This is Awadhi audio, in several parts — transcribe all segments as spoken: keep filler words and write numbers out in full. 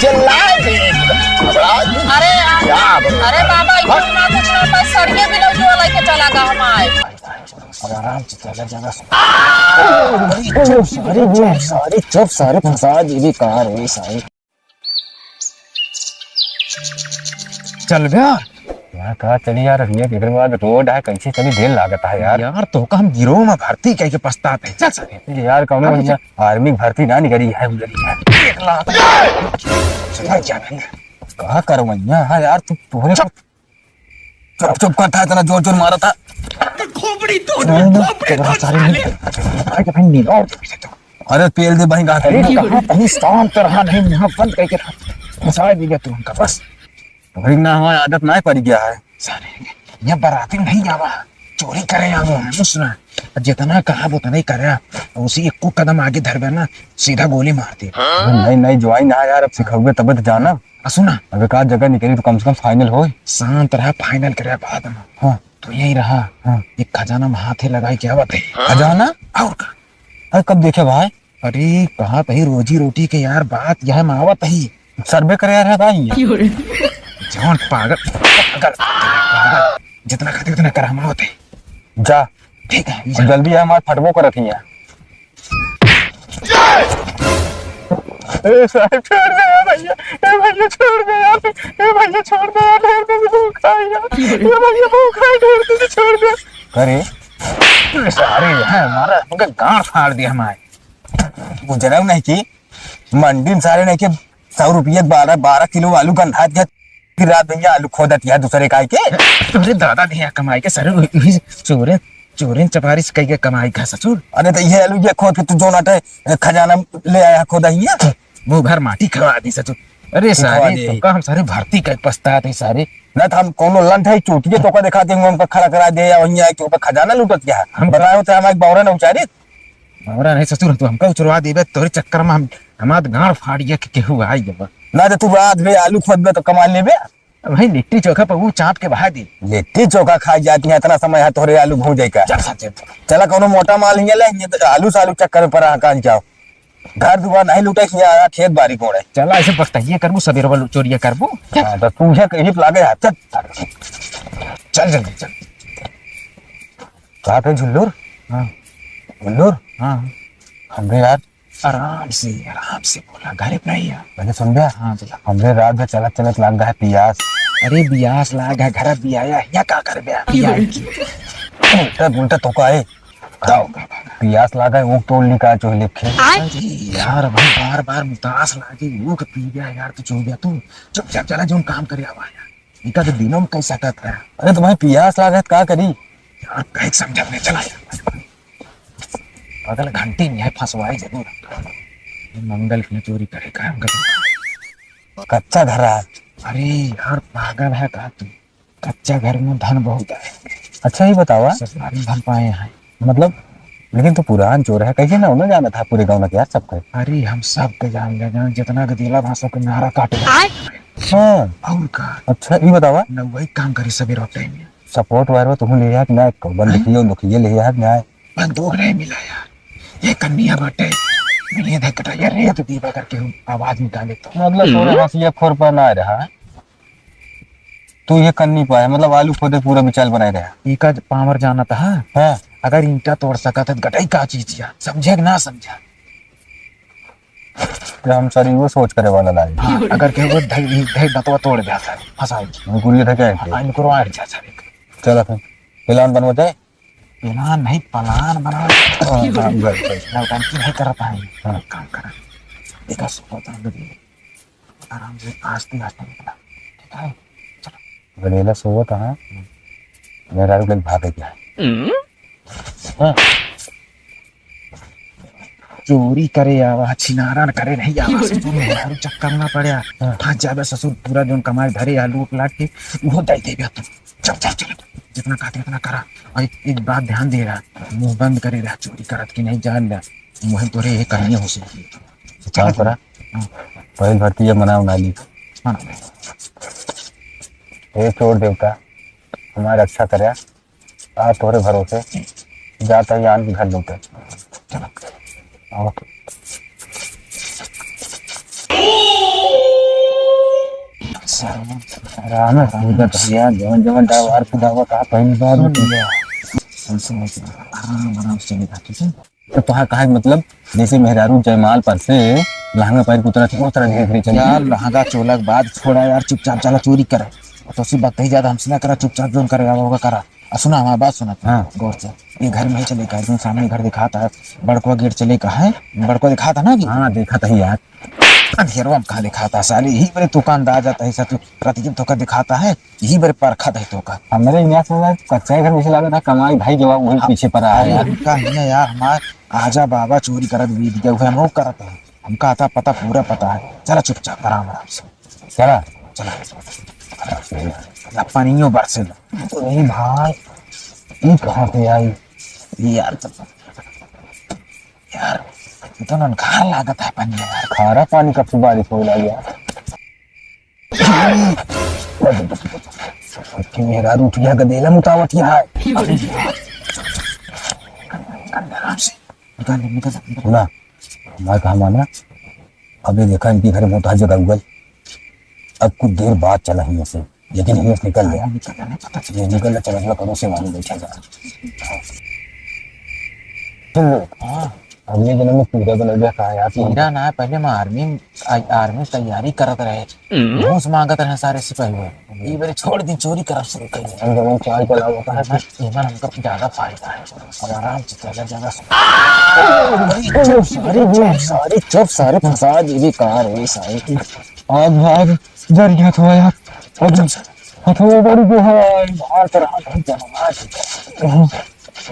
चिल्ला दे। अरे यार, क्या बात? अरे बाबा, ई कुल ना कुछ ना पाए, सड़िए ब्लाउज वाला लेके चला गा हमार। आराम से चला जाना। अरे चुप, सारे चुप, सारे चुप, सारे फंसा दीदी कार हुई सारी। चल बे। यार, कहाँ चली यार? ये इधर बाद रोड है, कैसे चली? ढेर लागत है यार। यार, तो का हम गिरोह में भर्ती कह के पछतात है। चल सारे। यार, कौनो चल, चल। आर्मी की भर्ती ना निकली है उधर ही है। एक लाख। सुधर जा भैया। कहाँ करो मैं? हाँ यार, तू, तू चुप। चुप, चुप करता है, इतना जोर जोर मारा था। खोपड़ी तोड़, नहीं, नहीं, खोपड़ी तेरा तोड़, सारे नहीं। साले। भाई, भाई, नहीं, और अरे पेल दे भाई, गात अरे, नहीं। कहाँ कहीं शांत रहा, नहीं, मुँह बंद करके रहा। फंसा दिया तू हमका, बस। भाई ना, हमारी आदत ना पड़ गया है। सारे, ये बाराती नहीं आवा, चोरी करे आवा है, सुना। जितना कहा उतना ही करे, उसी एक कदम आगे धरबे ना, सीधा गोली मार दे। नहीं, नहीं, ज्वाइन ना यार, अब सिखाओगे तब तो जाना। आ, सुना। अबे का जगह निकली तो कम से कम फाइनल होए। शांत रहा, फाइनल करे बाद में। हाँ। तो यही रहा। हाँ। एक खजाना में हाथे लगाई के आवत है। खजाना? और का? अरे कब देखे भाई? अरे कहा तही रोजी रोटी के यार बात यह में आवत ही। सर्वे करे यार है भाई। क्यों रे? जौन पागल, पागल, पागल, जितना खाते उतना कर हम आवत है। जा। ठीक है, जा। जल्दी आ, हमार फटबो करत ही है। ए साहब, छोड़ दे यार भैया, ए भैया, छोड़ दे यार, ए भैया, छोड़ दे यार, ढेर दिन से भूखा है यार, ए भैया, भूखा है, ढेर दिन से छोड़ दे। अरे, ए सारे, यहाँ हमारा, उनका गांड फाड़ दिया हमारे। वो जनाऊ नहीं कि मंडी में सारे नहीं कि सौ रुपये बारह, बारह किलो आलू गंधात गया। फिर रात भैया आलू खोदत या दूसरे काय के। तोरे दादा दिया कमाई के सर, वही चोरे, चोरे चपारी से कई के कमाई का ससुर। अरे तो ये आलू ये खोद के तू जो नाटे खजाना ले आया खोदा ही है। मुंह भर माटी खवा दी ससुर। अरे खवा सारे, दी। तो का हम सारे भर्ती का पछतात है सारे। ना तो हम कोनो लंठ है चोटिए तो का दिखा देंगे, हमका खड़ा करा दे या वहीं आके ऊपर खजाना लूटत क्या है? हम बताओ तो हमारे बौरा ना उचारित। हमरा नहीं ससुर, तू हमका उचरवा देबे, तोरे चक्कर में हम, हमार गांड फाड़ गया कि केहू आई गवा। ना तो तू रात में आलू खोदबे तो कमा लेबे। अब भाई लिट्टी चोखा पर वो चाप के बहा दे। लिट्टी चोखा खा जाती है, इतना समय है तोरे आलू भूंजे का। चल साथ चल। चला कोनो मोटा माल हियां ले, ये तो आलू सालू चक्कर में पड़ा है, कान जाओ। घर दुआर नहीं लूटे, हियां आया खेत बारी कोड़े। चला ऐसे बख्तैया करबू, सबेरवा चोरिया करबू। हाँ, तो तू है कहीं लागे हाथ, चल। चल जल्दी चल। का कहे झुल्लुर? हाँ। झुल्लुर? हाँ। हमरे यार आराम से, आराम से बोला, घरे पे नहीं है। मैंने सुन गया? हाँ, बोला। हमरे रात में चलत चलत लाग गया है पियास। अरे बियास लाग है, घर बियाया, या का कर बे? बियाई की। उल्टा, उल्टा तो का है? का होगा? पियास लाग है, ऊँख तोड़ ली का चोह लिखे। अरे यार, भाई बार बार मुतास लागे, ऊँख पी गया यार, तू चोह गया तू। चुपचाप चला, जो काम करे आवा यार। इनका तो दिनों में कैसा कहता है। अरे तुम्हें पियास लाग है, का करी? यार, कहीं समझा नहीं चला यार। अगल घंटी में है, फंसवाई जरूर। ये मंगल की चोरी करे का हमका तो। कच्चा घर है। अरे यार, पागल है का तू? कच्चा घर में धन बहुत है। अच्छा, ये बतावा। ससुराल में धन पाए हैं। मतलब, लेकिन तू पुरान चोर है, कैसे ना उन्हें जाना था पूरे गाँव में यार सबके? अरे, हम सबके जान ले, जान जितना के दिला भाषा के नारा काटे। हाँ। और का? अच्छा, ये बतावा। न वही काम करी सवेरे टाइम में। सपोर्ट वायर में तुम ले यार ना, बंदूकियो, हाँ? दुखिए ले यार ना। बंदूक नहीं मिला यार, ये कन्निया बाटे। ये धक्का यार, रेत दीवा करके हम आवाज निकाले तो। मतलब, तोरे हंसिया खोर पर ना रहा। तू ये कर नहीं पाया, मतलब, आलू खोदे पूरा विचार बनाए रहा। इका पावर जानत है। हाँ। अगर ईंटा तोड़ सकत है, तो गटई का चीज या, समझे कि ना समझा? तो हम सर, वो सोच करे वाला लाए। हाँ, अगर केहू धई, धई दतवा तोड़ दिया सर, फंसाई। हम कुरिया था क्या है? हाँ, इनको रोआड़ जा सर एक। चला फिर, प्लान बनवा जाए। प्लान नहीं, प्लान बना। हाँ, हाँ, बस, बस। नौटंकी नहीं करता है। हाँ। काम करा। देखा, सो होता है, आराम से आस्ते आस्ते निकला, ठीक है? चलो। गनेला सोवत है, मेहरारू के भागे के है। हाँ। चोरी करे आवा, छिनारा न करे नहीं आवा, ससुर मेहरारू चक्कर ना पड़े। हाँ। फंस जाबे ससुर, पूरा जोन कमाई धरे आलू उकलाट के, वो दे देबे तू। चल, चल, चल, जितना कहते उतना करा। और एक, एक बात ध्यान दे रहा, मुंह बंद करे रहा, चोरी करत की नहीं जान ले, मुँह तोरे ये करनी हो सकती है। काम करा। हाँ। पहले भर्ती ये मना उना ली। हाँ। हे चोर देवता, हमारी रक्षा करे, आज तोरे भरोसे जाता ही आन के घर लूटे। चलो। आओ। आराम से कूदत है यार, जवन जवन डावार कुदावत है, पहली बार सुन लिया। सुन, सुन, सुन। आराम, आराम से चलेगा, ठीक है? तो तोहार कहे के मतलब, जैसे मेहरारू जयमाल पर से लहंगा पहिर के उतरत है, उस तरह धीरे धीरे चली। यार, लहंगा चोला के बात छोड़ा यार, चुपचाप चला चोरी करे। तो सी बात कही ज्यादा हमसे ना करा, चुपचाप जोन करे आवा होगा करा। आ सुना, हमार बात सुना तू, हाँ। गौर से। ये घर में ही चले का, एकदम सामने घर दिखाता है, बड़कवा गेट चले का है, बड़कवा दिखाता ना कि? हाँ, देखा था यार। अंधेरवा में कहाँ दिखाता साले, यही बड़े दुकानदार जाता है, सब रात दिन धोखा दिखाता है, यही बड़े परखत है तोका। हमरे यहाँ से यार कच्चा ही घर जैसे लागत है, कमाई भाई जवाब वही हाँ। पीछे पड़ा है अरे यार। उनका है ना यार, हमार आजा बाबा चोरी करत बीत गया, हम लोग करत है, हमका आता पता पूरा पता है। चला चुपचाप आराम आराम से। चला। चला। या पानियो बरसे ला। अरे भाई, ई कहाँ से आई? ई यार, चल। यार, ई तो ननखार लागत है पानी यार। खारा पानी कब से बारिश होए लागी यार? कि मेहरारू उठ गया, गदेला मुतावत यहाँ है। अरे यार। आराम से। निकाल, निकाल, निकाल। सुना, हमार कहा माना, अबे देखा इनकी घर मोटा जगह उगल। अब कुछ देर बाद चला हियाँ से, लेकिन हियाँ से निकल गया। हाँ, निकल गया, नहीं पता चला। ये निकल गया, चला, चला, करो से मालूम बैठा जा। सुन लो। हाँ। अगले जन्म में कीड़ा बन गया, कहा यार तू। कीड़ा ना, पहले मैं आर्मी, आ-, आर्मी तैयारी करत रहे। हम्म। घूस मांगत रहे सारे सिपाही हुए। ई बारे छोड़ दी, चोरी करब शुरू कर दे। हम जवन चाल चलावत है। इमन, इमन हमका ज्यादा फायदा है। और आराम से चला, ज्यादा सु-, अरे चुप, अरे चुप, सारे चुप, सारे फंसा दीदी कार है सारे। आग, आग, जर गया थोड़ा यार। अब हथवा बड़ी जो है, बाहर से रहा था, जमाना।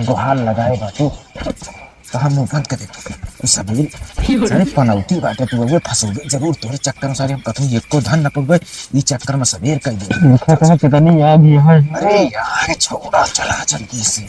गुहार लगाए बाटू। कहाँ मुंह बंद कर दे। ई सबेर, सारे पनौती बाटे तू, उहे फंसोगे जरूर तोरे चक्कर में, सारे हम कतहूँ एको धन न पउबे, ई चक्कर में सबेर कर दे। देखा कहाँ कितनी आग यहाँ है। अरे यार, छोड़ा, चला जल्दी से।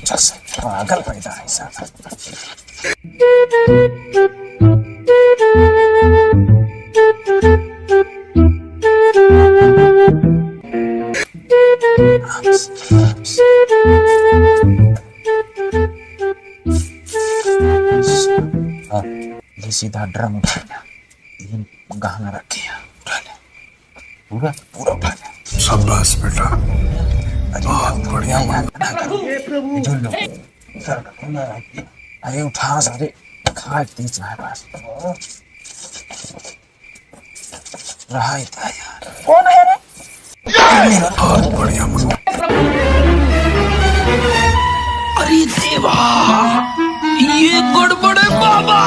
चल से, पागल पैदा है साला। हाँ, ये सीधा ड्रम उठा लिया। ये गहना रखे हैं, उठा ले। पूरा, पूरा उठा ले। शाबाश बेटा, अरे बहुत यार, बढ़िया। यार, ना करो। हे प्रभु। जो लोग, सर, ना रखिए। अरे उठा सारे, खा के चाहे बस। रहा इतना यार। कौन है रे? बहुत बढ़िया मुन्ना। अरे देवा, ये गड़बड़ है बाबा।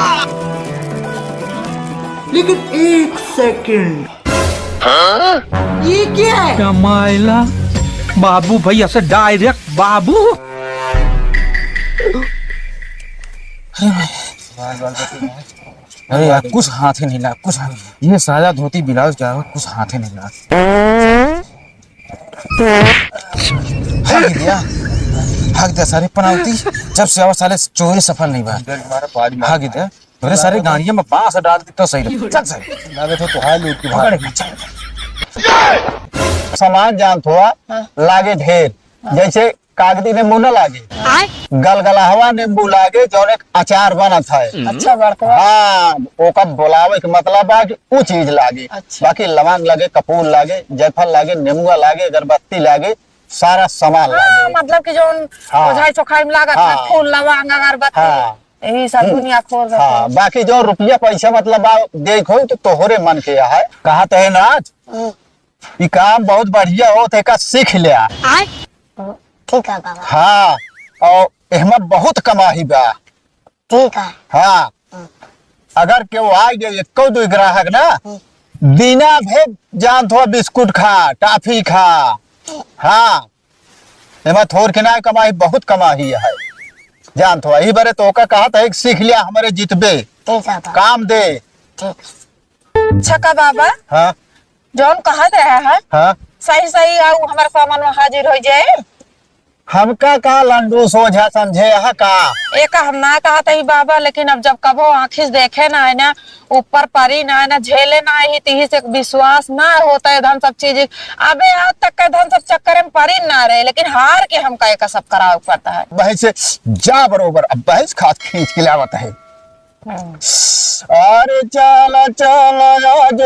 लेकिन एक सेकंड, ये क्या है? कमाइला बाबू भैया से डायरेक्ट बाबू। अरे यार, कुछ हाथ ही नहीं लगा, कुछ हाथ, ये सादा धोती ब्लाउज क्या हो, कुछ हाथ ही नहीं लगा। हक दिया, हक दिया सारे पनौती, जब से आवा साले चोरी सफल नहीं बा। हक दिया, तोरे सारे गाड़िया में बांस डाल दी तो सही रहे। चल सही। लगे तो तोहार लूट के भाग। पकड़ के चल। सामान जान थोड़ा हाँ। लागे ढेर, हाँ। जैसे कागदी नींबू न लागे, आय। गलगलाहवा नींबू लागे, जौन एक अचार बनत है। अच्छा, बड़कवा। हाँ, ओकर बोलावे के मतलब बा कि उ चीज लागे। अच्छा। बाकी लवंग लागे, कपूर लागे, जायफल लागे, नेमुआ लागे, अगरबत्ती लागे, सारा सामान हाँ, लागे। मतलब कि जौन हाँ। ओझाई चोखाई में लागत है, हाँ। फूल, लवंग, अगरबत्ती, हाँ। यही सब हम्म। दुनिया खोल देते हाँ, हैं। बाकी जो रुपया पैसा मतलब बा, देखो तो तोहरे मन के है। कहा तो है नाथ, हम्म। ई काम बहुत बढ़िया होत है, एका सीख ले। आय। ठीक है बाबा। हाँ, और एहमा बहुत कमाही बा। ठीक है। हाँ, अगर केहू आ गए एको दुई ग्राहक ना, हम्म। बिना भे जान थो बिस्कुट खा, टॉफी खा। हाँ, एमा थोर के ना कमाही, बहुत कमाही है। जान थो, यही बारे तो ओका कहा था, एक सीख लिया हमरे जितबे। ठीक है बाबा। काम दे। ठीक। अच्छा का बाबा? हाँ। जौन कहत रहे हैं, हाँ। सही सही आऊ हमार सामान में हाजिर हो जाए। हमका का लंडू सोझा समझे है का? एक हम ना कहत ही बाबा, लेकिन अब जब कबो आँखी से देखे ना है ना, ऊपर परी ना है ना, झेले ना है, तो यही से विश्वास ना होता है धन सब चीज। अबे आज तक का धन सब चक्कर में परी ना रहे, लेकिन हार के हमका एक सब करावे पड़ता है। बहस जा बरोबर, अब बहस खात खींच के लावत है। अरे चल चल, आज,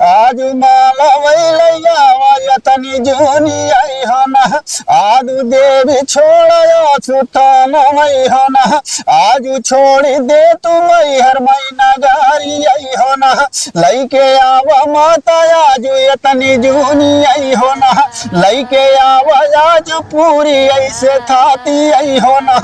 आज माला वैलैया, आज तनी जूनी आई हो ना, आज देवी छोड़ सुतान आई हो ना, आज छोड़ दे तू मैहर मैना गारी आई हो ना, लइके आवा माता आज एतनी जूनी आई हो ना, लइके आवा आज पूरी ऐसे थाती आई हो ना,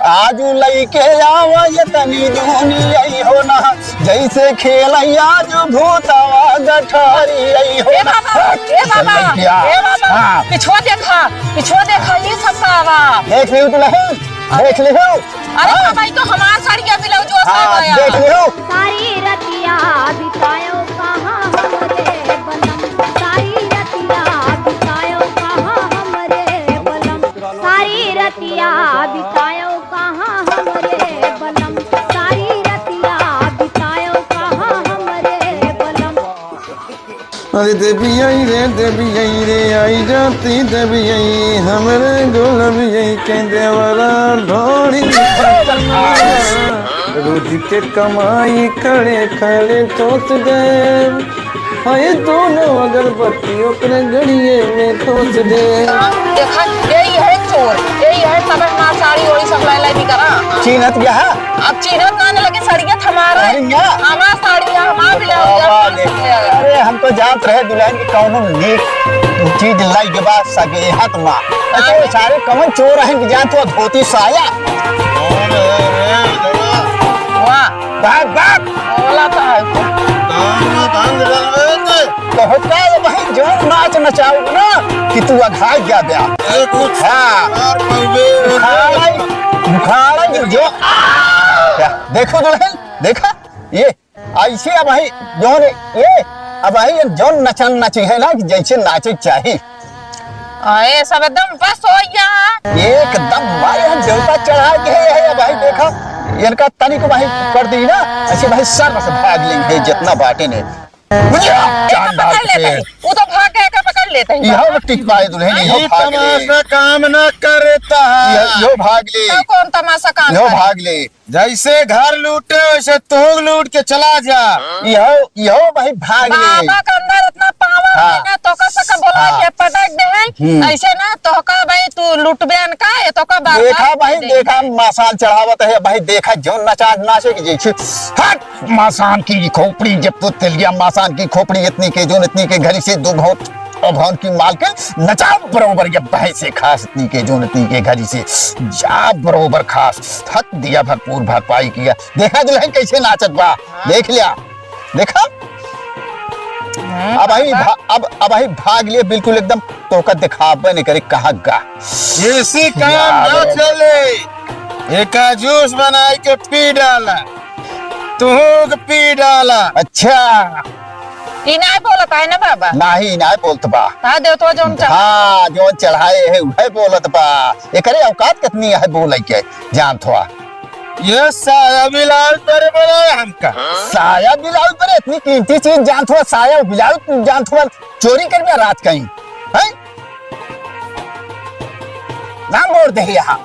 आज लइके आवा एतनी जूनी आई हो ना, जैसे खेल आज भूतवा गठारी आई हो ए ना। बाबा, ए बाबा, लइके आ। ए बाबा, हाँ। पिछुआ देखा, पिछुआ देखा, ये सब का बा। देख लियो दुल्हन, देख लियो। अरे हाँ। बाबा, ई तो हमार साड़ी अभी लउजो हाँ, साहब आया। देख लियो। सारी रतिया बितायो कहाँ हमरे बलम, सारी रतिया बितायो कहाँ हमरे बलम, सारी रतिया बितायो कहाँ हमरे बलम, सारी रतिया बितायो कहाँ हमरे बलम। अरे देवी आई रे, देवी आई रे, आई जाती देवी आई, हमरे गोलवी आई के देवरा ढोड़ी। रोज के कमाई खड़े खड़े ठोस दे, हाय दोनों अगरबत्ती ओकरे गड़िए में ठोस दे। देखा, ए, ई है चोर, ए, ई है सब हमार साड़ी ओड़ी सब लाई लाई निकरा। चीन्हत गया है? अब चीन्हत ना लगे, सड़िया हमारा है। अरे या। हमार साड़ी है, हमार ब्लाउज है, बाबा हमार रे। साड़ी है। अरे हम तो जानत रहे दुल्हन की कौनो नीक चीज लाई के बाद सगे हाथ मा। अच्छा, ये सारे कौन चोर हैं कि जानत हो धोती साया? वाह। बाप, बाप। बोला तो है। तो होता है भाई, जो नाच नचाओ ना कि तू अघाई जा दे। अरे कुछ हाँ। यार, पहले उखाड़ा ही, उखाड़ा ही जो। क्या? देखो दुल्हन, देखा? ये ऐसे अब भाई, जौन ये, अब भाई ये जौन नचन नाचे है ना, कि जैसे नाचे चाही। आ, ये सब एकदम बस हो गया। एकदम भाई, हम देवता चढ़ा के है, अब भाई देखा, इनका तनिक भाई कर दी ना, ऐसे भाई सर्व से भाग लेंगे जितना बाटे ने। बुझिया, ये तो चांद डाल पकड़ लेते के। हैं। वो तो भाग गया, का पकड़ लेते हैं। यह वो टिक पाए दुल्हन, यह ये भाग ले। तमाशा काम ना करता है। यह, यह भाग ले। तो कौन तमाशा काम यह करे? भाग ले। जैसे घर लूटे वैसे तू लूट के चला जा। यह, यह भाई भाग ले। बाबा के अंदर इतना पावर हाँ। है ना, तोका सका बोला हाँ। के पटक दे है। हम्म। ऐसे ना तोका भाई तू लुटबे न का, ये तोका बार देखा बार भाई, दे देखा है। मासान चढ़ावत है भाई, देखा जौन नचा नाचे की जैसे। हट! मासान की खोपड़ी, जब तो तेलिया मासान की खोपड़ी इतनी के जौन इतनी के घड़ी से दो भौंक, और भौंक की मालकिन नचाओ बरोबर, ये भैंसे खास इतनी के जौन इतनी के घड़ी से जा बरोबर खास, थक दिया भरपूर भरपाई किया। देखा दुल्हन कैसे नाचत बा, देख लिया, देखा? हम्म, अब भाई बाबा। भा-, अब, अब भाई भाग लिए बिल्कुल एकदम तोका दिखाबे नहीं करे कहा गा। इसी काम यार। ना चले, एका जूस बनाई के पी डाला। तुहू के पी डाला। अच्छा। ई नाय बोलत है ना बाबा? नाही, नाय बोलत बा। हाँ, देव तो जौन चढ़ा- हाँ, जौन चढ़ाए है, उहे बोलत बा। एकरे औकात कितनी है बोले के, जानत हुआ? ये साया ब्लाउज पर बोला है हमका। साया ब्लाउज पर इतनी कीमती चीज जानत हुआ, साया ब्लाउज जानत हुआ, चोरी कर में रात कहीं, हैं? नाम बोल दे यहाँ।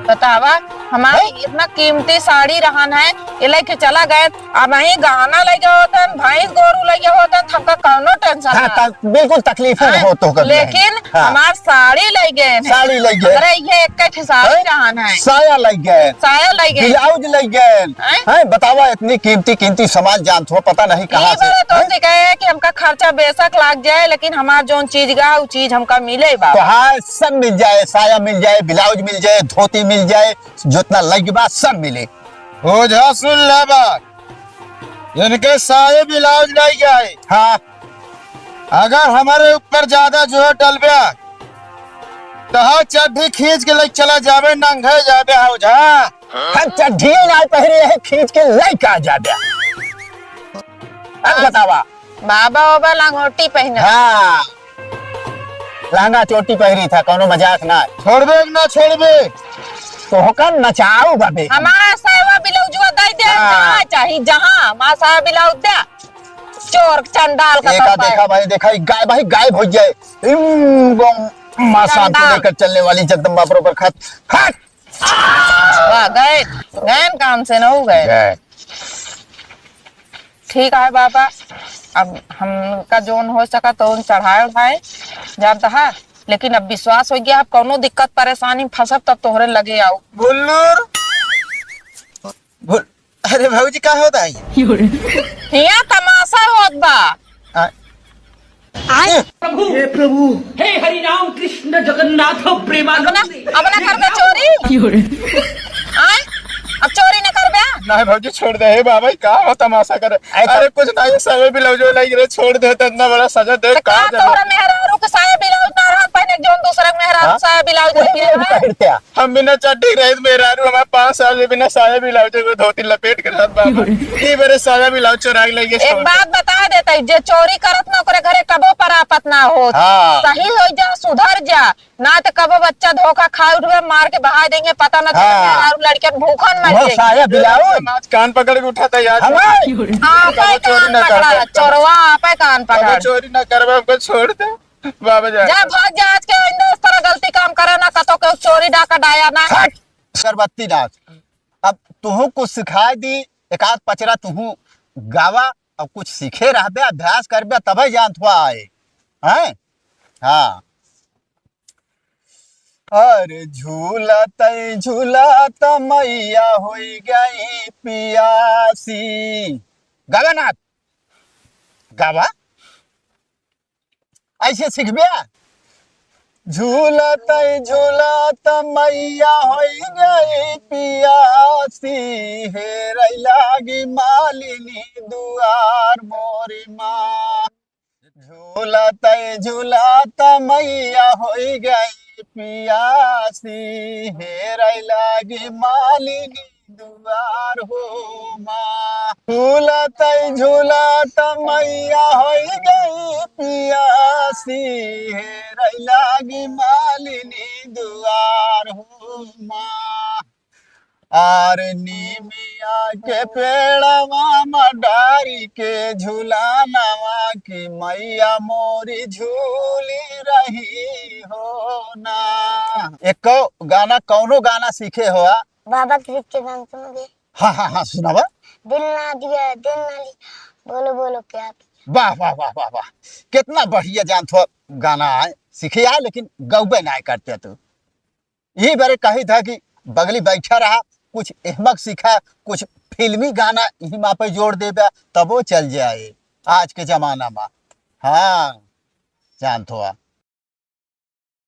बतावा, हमारे हैं? इतना कीमती साड़ी रहन है, ये लेके चला गए, अब वहीं गहना लेके होतन, भैंस गोरू लेके होतन, तो हमका कौनो tension हाँ, ना। त-, बिल्कुल तकलीफ है, हैं? हो तो कर लेकिन हाँ। हमार साड़ी ले गए हैं। साड़ी ले गए। अरे, ये एक ठे साड़ी हैं? रहन है। साया ले गए। साया ले गए। ब्लाउज ले गए। हैं? हैं? बतावा, इतनी कीमती, कीमती सामान जानत हो, पता नहीं कहाँ ये से, बात तो हैं? से कहे कि हमका खर्चा बेशक लाग जाए, लेकिन हमार जौन चीज गा, उ चीज हमका मिले बा। तो हाँ, सब मिल जाए, साया मिल जाए, ब्लाउज मिल जाए, धोती मिल जाए, जितना लग बा, सब मिले। ओझा, सुन ले बात, इनके साये ब्लाउज नहीं जाए। हाँ। अगर हमारे ऊपर ज्यादा जोर डलबे, तो हाँ, चड्ढी खींच के ले चला जाबे, नंगे जाबे, हाँ ओझा। हम चड्ढी ना पहरे है, खींच के लेके आ जाबे। अब बतावा। बाबा ओबा लंगोटी पहने। हाँ। लहंगा चोटी पहरी था, कौनो मजाक ना। छोड़बे कि ना छोड़बे? तो होकर नचाऊ बाबे। हमारा साया ब्लाउजवा दे दे, हाँ। जहाँ चाही, जहाँ हमारा साया ब्लाउज दे। चोर चंडाल का एका तो देखा भाई, देखा, ई गाय भाई गायब हो जाए। इम, गो-, माँ सांप को चंडाल। लेकर चलने वाली जगदम्बा बरोबर खात। हट! वाह, गए, गए काम से न हो गए। गए। ठीक है बाबा, अब हमका जोन हो सका तो उन चढ़ाए उठाए, जानता है, लेकिन अब विश्वास हो गया, अब कौनो दिक्कत परेशानी में फंसब तब तोहरे लगे आओ। भुल्लुर। भुल-, अरे भौजी, का होता है? हिया तमाशा होत बा। आ, प्रभु, हे प्रभु, हे हरि राम कृष्ण जगन्नाथ प्रेमानंद। अपना, अपना करबे चोरी? आय? अब चोरी न करबे? नहीं भौजी, छोड़ दे। हे बाबा, का हो तमाशा करे? अरे कुछ नहीं, साया ब्लाउज लाइके रे, छोड़ दे, तो इतना बड़ा सजा दे, तो का का जरूरत? तोरा मेहरारू के साया ब्लाउज ना रहत पहने, जोन दूसरा के मेहरारू हाँ? साया ब्लाउज लेके आए? हम बिना चड्डी रहित मेहरारू, हमारे पाँच साल से बिना साया ब्लाउज के धोती लपेट के रहत बाबा। ई बेरे साया ब्लाउज चोरा के लेके एक छोड़ दे। बात बता देते, जे चोरी करत ना, ओकरे घरे कबो परापत ना होत। हाँ। सही हो जा, सुधर जा, ना तो कबो बच्चा धोखा खा उठबे, मार के बहा देंगे, पता ना चले हाँ। मेहरारू लड़कियन भूखन मर वो जाएंगे। साया ब्लाउज। आज कान पकड़ के उठाता यार। हमारे। हाँ, कबो आपे चोरी कान ना पकड़ा, करबे। चोरवा, आपे कान कबो पकड़। चोरी ना करबे, हमको छोड़ दे। बाबा जा। जा, भाग जा, आज के आइंदा इस तरह गलती काम करे ना, कतो के चोरी डाका डाया ना। हट, अगरबत्ती डाक। अब तुहू कुछ सिखाई दी, एक आध पचरा तुहू गावा, अब कुछ सीखे रहबे, अभ्यास करबे, तबे जानत हुआ आए। हैं? हाँ। अरे झूलत झूलत मैया होई गई पियासी। गावा ना, गावा। ऐसे सीखबे। झूलत झूलत मैया होई गई पियासी, हेरै लागी मालिनी दुआर मोरी माँ। झूलत झूलत मैया होई गई पियासी, हेरै लागी मालिनी दुआर हो माँ। झूलत झूलत मैया होई गई पियासी, हेरै लागी मालिनी दुआर हो माँ। आर नीमिया के पेड़वा मा डारी के झुलानवा की मैया मोरी झूली रही हो ना। एको गाना, कौनो गाना सीखे हो आ? बाबा कृष्ण के गाना सुन ले। हाँ, हाँ, हाँ, सुनावा। दिल ना दिया, दिल ना लिया, बोलो, बोलो क्या पिया। वाह, वाह, वाह, वाह, वाह। कितना बढ़िया जानत हो गाना आए, सीखे आए, लेकिन गौबे ना करते तू। यही बारे कही था कि बगली बैठा रहा, कुछ एहमक सीखा, कुछ फिल्मी गाना यही माँ पे जोड़ देबे, तब वो चल जाए आज के जमाना में। हाँ, जानत हो आ।